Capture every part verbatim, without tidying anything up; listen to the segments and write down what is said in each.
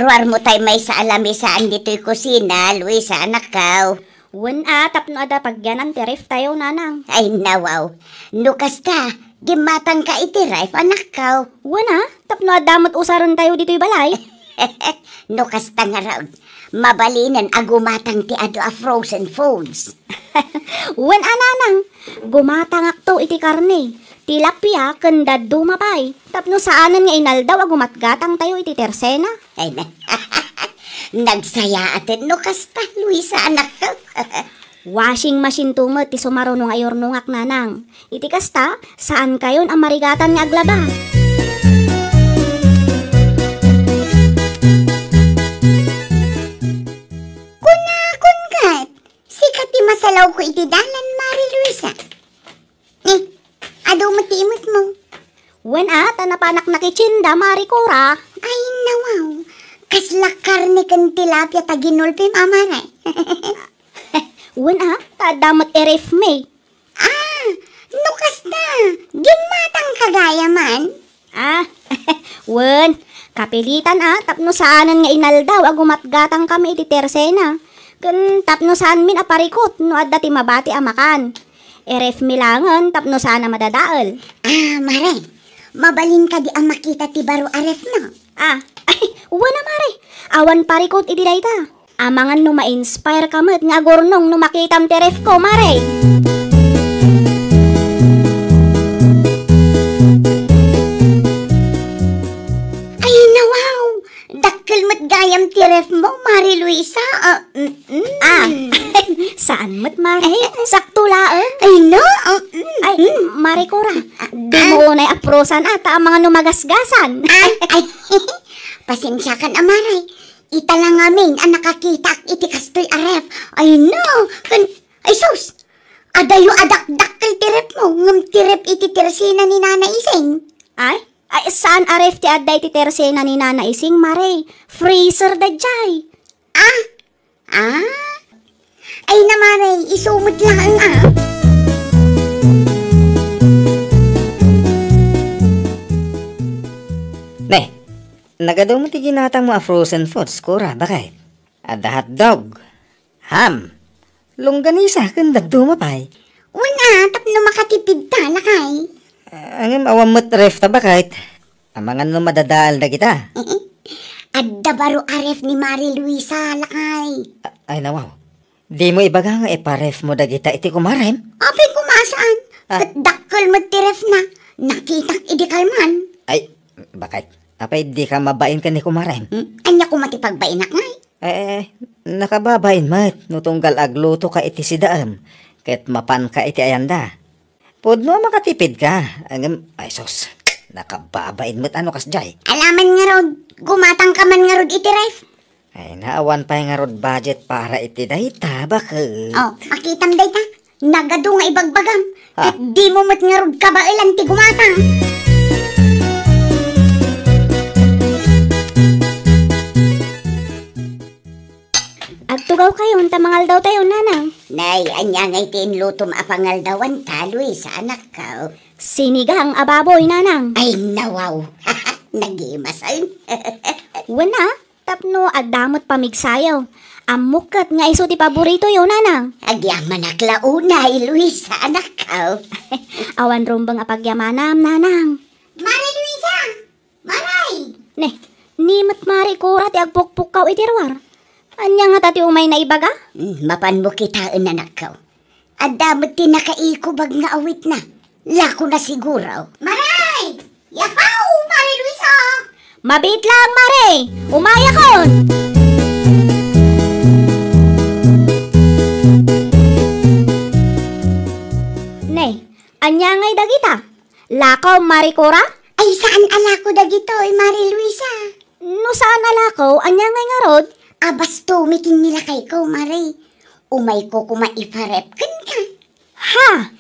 Ruarmo tay maysa a lamisaan ditoy kusina, Luisa, anakkaw. Wen a, tapno adda pagyanan ti ref tayo, nanang. Ay, nawaw. No kasta, gimmatangka iti ref, anakkaw. Wen a, tapno adda met usaren tayo ditoy balay. No kasta ngarud, mabalinen a gumatang ti adu a frozen foods. Wen a, nanang, gumatangakto iti karne, tilapia ken dadduma pay, tapno saanen nga inaldaw a gumatgatang tayo iti tersena. Ay, na. Nagsayaaten no kasta, Luisa, anak. Washing machine to met ti sumaruno nga iyurnongak, nanang. Iti kasta, saankayon a marigatan nga aglaba. Kunakon ket, sika ti masalawko iti dalan, Mari Luisa. Eh, adu met ti imutmo. Wen a, ta napanak nakitsinda, Mari Cora. Ay, nawaw. Kasla karne ken tilapia ta ginulpim a, Mari. Wen a, ta adda met irefmi. Ah, no kasta, gimmatangka gayam. Ah, wen, kapilitan a, tapno saanen nga inaldaw a gumatgatangkami iti tersena. Ken tapno saanmin a parikut no adda ti mabati a makan. Irefmi laengen tapno saan a madadael. Ah, Mare, mabalin kadi a makita ti baro a refmo? Ah, ay, wen a, Mare. Awan parikut iti dayta. Amangan no ma-inspire ka met nga agurnong no makitam ti refko, Mare. Ay, nawaw! Dakkel met gayam ti refmo, Mare Luisa. Ah, mm, mm. Ah, saan met, Mare. Sakto laeng. Ay, no? Ah, mm, Ay, mm. Mare Cora, Ah, di ah. mo unay aprosan, ah, ta amangan no magasgasan. Ay, ay. Pasensiakan, a, Mare. Ita la ngamin a nakakitaak iti kastoy a ref. Ay, no. Ken, ay, sus! Adayo a dakdakkel ti refmo, ngem ti ref iti tersena ni Nana Ising. Ay? Ay, saan a ref ti adda iti tersena ni Nana Ising, Mare? Freezer daydiay. Ah? Ah? Ay na, Mare, isu met laeng, ah. Ne, nagadu met ti ginatangmo a frozen foods, Cora, baket? Adda hotdog, ham, longganisa, ken dadduma pay. Wen a, tapno makatipid ta, lakay. Ah, ngem awan met ref ta, baket? Amangan no madadael dagita. Adda baro a ref ni Mari Luisa, lakay. A-, ay, nawaw. Dimo ibaga nga iparefmo dagita iti kumarem? Apay koma saan? Ah. Ket dakkel met ti refna. Nakitak idi kalman. Ay, baket. Apay dika mabain ken ni kumarem? Hmm? Ania koma ti pagbainak, ngay? Eh, nakababain met no tunggal aglutoka iti sidaem ket mapanka iti ayanda. Pudno a makatipidka, ngem, ay sus, nakababain met a no kasdiay. Alaman ngarud, gumatangka man ngarud iti ref. Ay, naawan pay ngarud budget para iti dayta, baket. Oh, makitam dayta. Nagadu nga ibagbagam. Ah. Ket dimo met ngarud kabaelan ti gumatang. Agtugawkayon ta mangaldawtayon, nanang. Nay, ania ngay ti inlutom a pangaldawanta, Luisa, anakko? Sinigang a baboy, nanang. Ay, nawaw. Nagimasen. Wen a, tapno adda met pamigsayo. Ammok ket nga isu ti paboritoyo, nanang. Agyamanak la unay, Luisa, anakko. Awan rumbeng a pagyamanam, nanang. Mari Luisa! Maray! Ne, ni met Mari Cora ti agpukpukkaw iti ruar. Ania ngata ti umay naibaga? Hmm, mapanmo kitaen, anakko. Adda met ti nakaikubag nga awitna. Lakona siguro. Maray! Yapaw, Mari Luisa! Mabiit lang, Mari! Umayakon! Ne, ania ngay dagita? Lako, Mari Cora? Ay, saan a lako dagitoy, Mari Luisa? No saan a lako, ania ngay ngarud? Abasto, mikin ni lakayko, Mari. Umayko koma iparef kenka. Ha?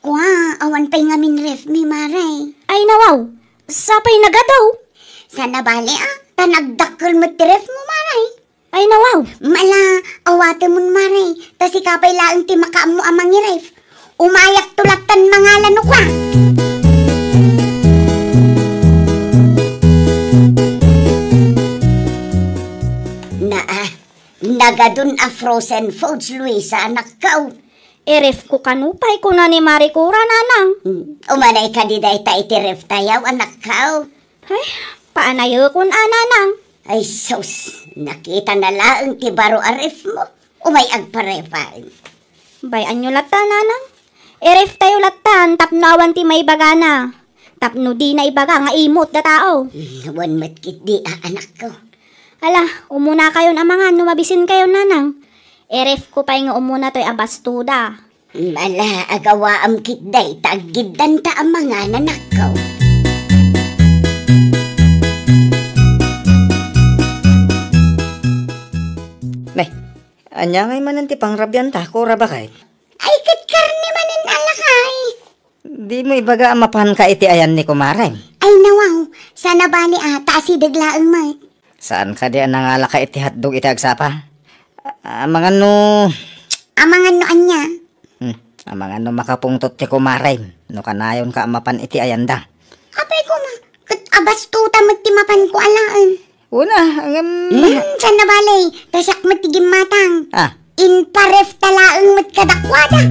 Kua, awan pay ngamin refmi, Mari. Ay, nawaw. Sapay nagadu. Sana bali, a, ta nagdakkel met ti refmo, Mari. Ay, nawaw. Mala, awatemon, Mari. Ta sika pay laeng ti makaammo a mangiref. Umayakto lattan mangala no kua. Agadun a frozen foods, Luisa, anakko. I-ref ko kano pay, kuna ni Mari Cora, nanang. Hmm, umanay kadi dayta iti ref tayo, anakko. Ay, paanayekon a, nanang. Ay sus, nakita na laeng ti baro a ref mo. Umay agparepaen. Bay-anyo latta, nanang. I-ref tayo lattan tapno awan ti maibagana. Tapno dina ibaga nga imot da tao. Hmm, wan met ketdi a, anakko. Ala, umunakayon a mangan no mabisinkayon, nanang. I-ref ko pay nga umuna toy a bastoda. Ala, agawaam ketdi ta aggiddanta a mangan, anakko. Ne, ania ngay manen ti pangrabianta, Cora, baket? Ay, ket karne manen a lakay. Dimo ibaga a mapanka iti ayan ni kumarem? Ay, nawaw. Saan a bali a, ta asideg laeng met. Saan kadi a nangalaka iti hotdog iti agsapa? A-, amangan no... Amangan no ania? Hmm, amangan no makapungtot ti kumarem, no kanayonka a mapan iti ayanda. Apay koma, ket a bastota met ti mapanko alaen. Una, ngem... Hmm, saan a bali, ta siak met ti gimmatang. Ah. Imparefta laeng met kadakuada.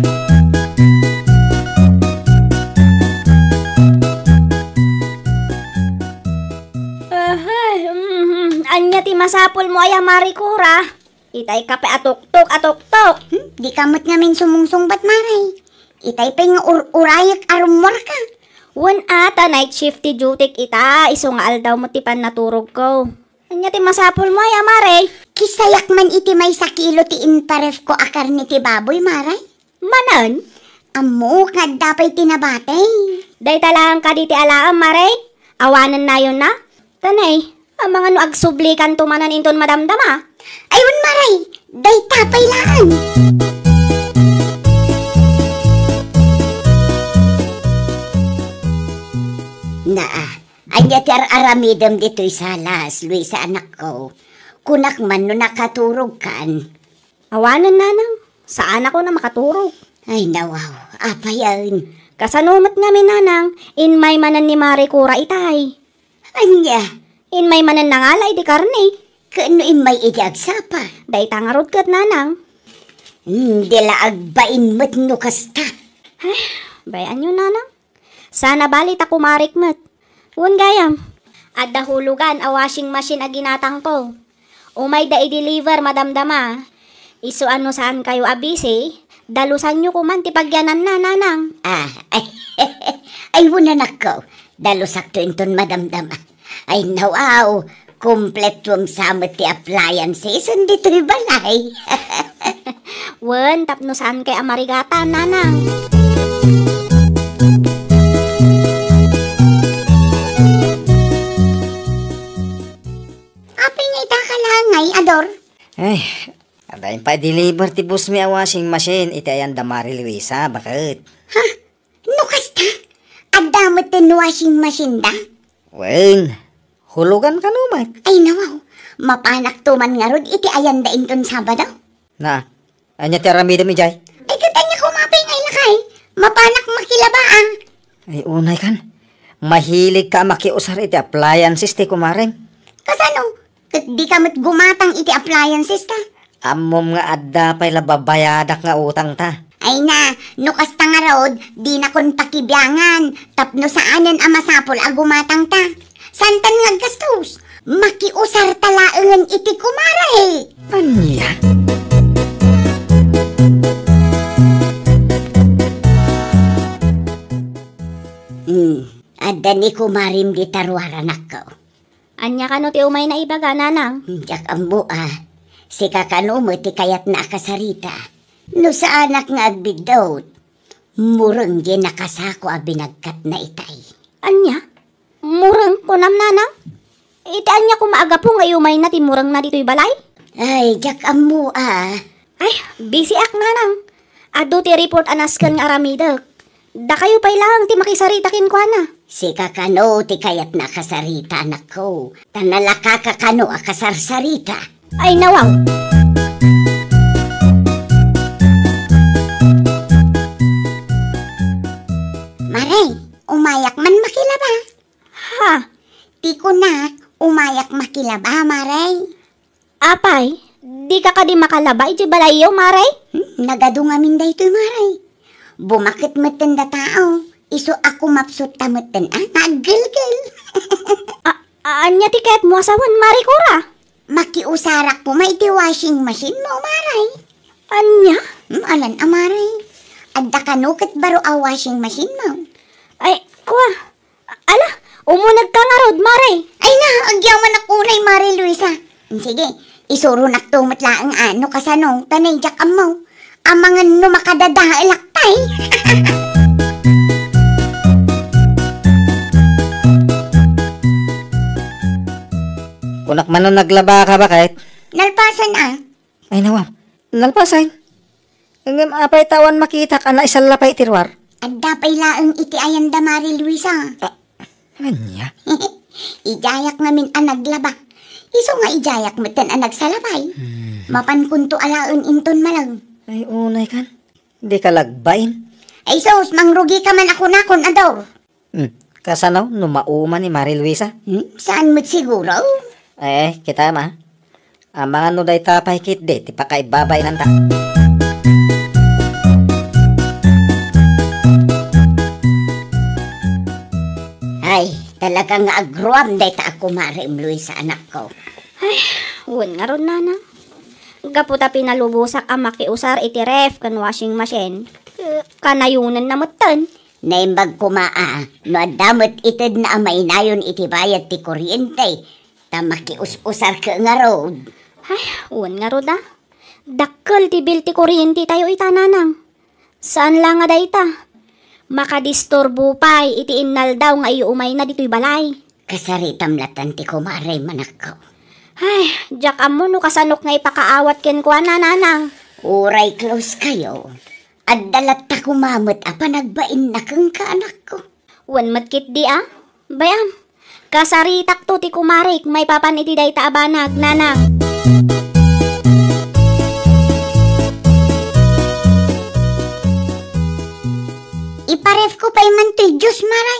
Ahay, mm, ania ti masapulmo aya, Mari Cora? Itay ka pay a tuktok, a tuktok. Hmm, dika met ngamin sumungsungbat, Mari. Itay pay nga ur-urayek a rummuarka. Wen a, ta night shift ti dutyk ita, isu nga aldaw met ti pannaturogko. Ania ti masapulmo aya, Mari? Kisayak man iti maysa kilo ti imparefko a karne ti baboy, Mari. Manen? Ammok nga adda pay ti nabati. Dayta laeng kadi ti alaem, Mari? Awanennayonna? Tanay, amangan no agsublikanto manen inton madamdama. Ay, wen, Mari, dayta pay laeng. Naa, ania ti ar-aramidem ditoy salas, Luisa, anakko? Kunak man no nakaturogkan. Awanen, nanang. Saanakon a makaturog. Ay, nawaw. Apayen? Kasano met ngamin, nanang? Immay manen ni Mari Cora itay. Ania? Immay manen nangala iti karne. Ket no immay iti agsapa? Dayta ngarud ket, nanang. Hmm, di la agbain met no kasta. Ay, bay-anyo, nanang. Saan a bali ta kumarek met. Wen gayam, adda hulugan a washing machine a ginatangko. Umayda i-deliver madamdama. Isu a no saankayo a busy, dalusanyo koman ti pagyananna, nanang. Ah, ay, ay, wen, anakko, dalusakto inton madamdama. Ay, nawaw, kompletuem sa met ti appliances ditoy balay. Wen, tapno saankay a marigatan, nanang. Apay nga ita ka laeng ngay, Ador? Ay, adda impa-deliver ti boss mi a washing machine iti ayan da Mari Luisa, baket. Ha? No kasta, adda met ti washing machine da? Wen, hulugan kano met. Ay, nawaw, mapanakto man ngarud iti ayan da inton Sabado. Na, ania ti aramidem idiay? Ay, ket ania koma pay nga ilakay? Mapanak makilaba, ah. Ay, unay kan. Mahilig ka a makiusar iti appliances ti kumarem. Kasano? Ket dika met gumatang iti appliances ta? Ammom nga adda pay la babayadak nga utang ta. Ay na, no kasta ngarud, dinakon pakibiangan, tapno saanen a masapul a gumatang ta. Santan nga aggastos, makiusar ta laengen iti kumare. Ania? Hmm, adda ni kumarem dita ruaranakko. Ania kano ti umayna ibaga, nanang? Hmm, diak ammo a. Sika kano met ti kayatna a kasarita. No saanak nga agbiddut, mureng diay nakasako a binagkatna itay. Ania? Mureng, kunam, nanang? Iti ania koma a gapu nga iumayna ti murengna ditoy balay? Ay, diak ammo a. Ay, busy ak, nanang. Adu ti report a nasken nga aramidek. Dakayo pay laeng ti makisarita kenkuana. Sika kano ti kayatna a kasarita, anakko. Ta nalakaka kano a kasarsarita. Ay, nawaw. Mare, umayak man makilaba. Ha? Ti kunak, umayak makilaba, Mare. Apay, Dika kadi makalaba idiay balayyo, Mare? Hmm, nagadu ngamin daytoy, Mare. Bumaket metten da tao. Isu a kumapsutta metten a nga aggelgel. A-, a-, ania ti kayatmo a sawen, Mare Cora? Makiusarak koma iti washing machine mo, Mare. Ania? Hmm, alan a, Mare. Adda kano ket baro a washing machine mo? Ay, kua. Ala, umunegka ngarud, Mare. Ay na, agyamanak unay, Mare Luisa. Sige, isuronakto met laeng a no kasano, ta nay diak ammo. Amangan no makadadaelak pay. Kunak man no naglabaka, baket? Nalpasan a. Ay, nawa. Nalpasan. Ngem apay ta awan makitak a naisalla pay iti ruar? Adda pay laeng iti ayanda, Mare Luisa. Ah, ania? Idiayak ngamin a naglaba. Isu nga idiayak metten a nagsalabay. Hmm. Mapankonto alaen inton malem. Ay, unay kan. Dika lagbain. Ay sus, mangrugika man a kunakon, Ador. Hmm, kasano no mauma ni Mare Luisa? Hmm, saan met siguro? Eh, kita ma. Amangan no dayta pay ketdi ti pakaibabainanta. Ay, talaga nga agruam dayta a kumarem, Luisa, anakko. Ay, wen ngarud, Nanang. Gapu ta pinalubosak a makiusar iti ref ken washing machine, eh, kanayonenna metten. Naimbag koma a no adda met itedna a mainayon iti bayad ti kuryente, ta makius-usarka ngarud. Ay, wen ngarud a. Dakkel ti bill ti kuryentetayo ita, Nanang. Saan la nga dayta, makadisturbo pay iti innaldaw nga iyuumayna ditoy balay. Kasaritam latta ti kumarem, anakko. Ay, diak ammo no kasanok nga ipakaawat kenkuana, Nanang. Uray close kayo, adda latta koma met a panagbainna kenka, anakko. Wen met ketdi a. Bay-am, kasaritakto ti kumarek maipapan iti dayta a banag, Nanang. Iparefko pay man toy juice, Mare.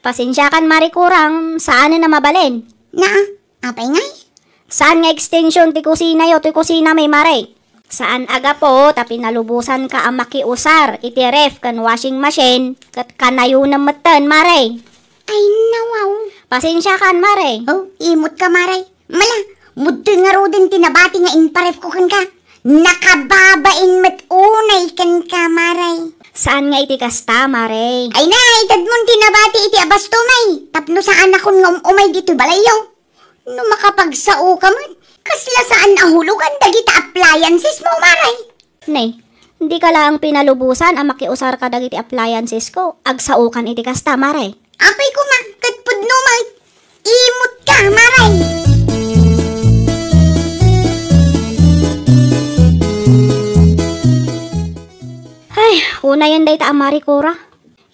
Pasensiakan, Mare Cora, saanen a mabalin. Naa, apay ngay? Saan nga extension ti kusinayo, ti kusinami, Mare? Saan a gapu ta pinalubosanka a makiusar iti ref ken washing machine, ket kanayonem metten, Mare. Ay, nawaw. Pasensiakan, Mare. Oh, imut ka, Mare. Mala, mudtoy ngaruden ti nabati nga imparefko kenka. Nakababain met unay kenka, Mare. Saan nga iti kasta, Mare? Ay na, itedmon ti nabati iti abasto, May. Tapno saanakon nga um-umay ditoy balayyo. No makapagsaoka met, kasla saan a hulogan dagiti appliances mo, Mare. Ne, dika laeng pinalubosan a makiusar kadagiti appliances ko. Agsaokan iti kasta, Mare. Apay koma, ket pudno met. Imut ka, Mare. Ay, unayen dayta a Mare Cora.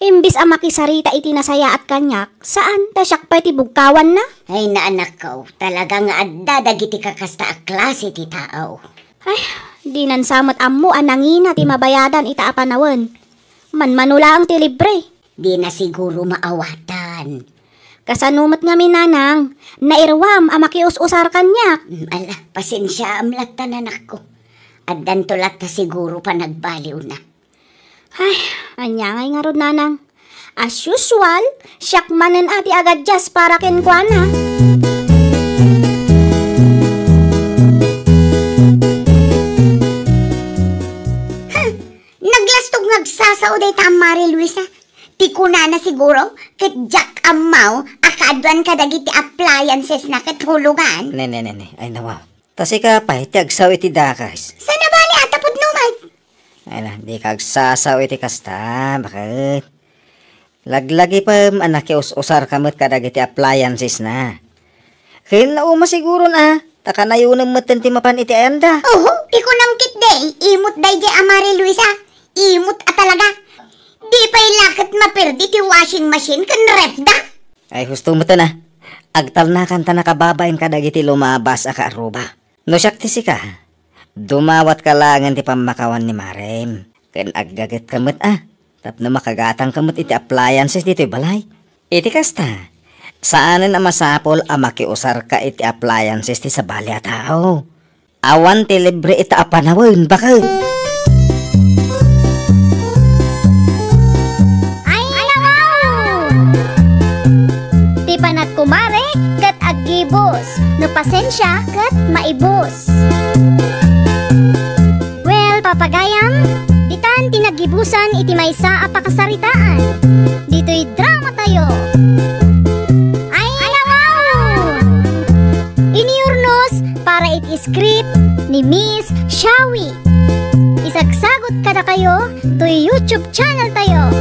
Imbes a makisarita iti nasayaat kaniak, saan ta siak pay ti bugkawanna? Ay, naanakko, talaga nga adda dagiti kakasta a klase ti tao. Ay, dinan sa met ammo a nangina ti mabayadan ita a panawen. Manmano laeng ti libre. Dina siguro maawatan. Kasano met ngamin, Nanang? Nairuam a makius-usar kaniak. Mm, ala, pasensiaam latta, anakko. Addanto latta siguro panagbaliwna. Ay, ania ngay ngarud, Nanang? As usual, siak manen a ti agaddias para kenkuana. Ha, naglastog nga agsasao dayta a Mare Luisa. Ti kunana siguro, ket diak ammo a kaaduan kadagiti appliances na ket hulugan. Ne, ne, ne, ne. Ay, nawa. Ta sika pay ti agsao iti dakes. Sana bali a ta pudno met. Ay na, dika agsasao iti kasta, baket? Laglagipem a nakius-usarka met kadagiti appliances na. Ken nauma siguron a, ta kanayonem metten ti mapan iti ayanda. Oho, ti kunam ketdi, imut daydiay a Mare Luisa. Imut a talaga. Di pay la ket maperdi ti washing machine ken ref da. Ay, husto metten a. Agtalnakan ta nakababain kadagiti lumabas a kaarruba. No siak ti sika, dumawatka laengen ti pammakawan ni Marem, ken aggagetka met a, tapno makagatangka met iti appliances ditoy balay. Iti kasta, saanen a masapul a makiusarka iti appliances ti sabali a tao. Awan ti libre ita a panawen, baket. Ay, alawaw! Ti panagkumare ket aggibus, no pasensia ket maibus. Well, papagayam, ditan ti naggibusan iti maysa a pakasaritaan. Ditoy drama tayo. Ay, alawaw! Iniyurnos para iti script ni Miss Shawi. Isagsagot kadakayo toy YouTube channel tayo.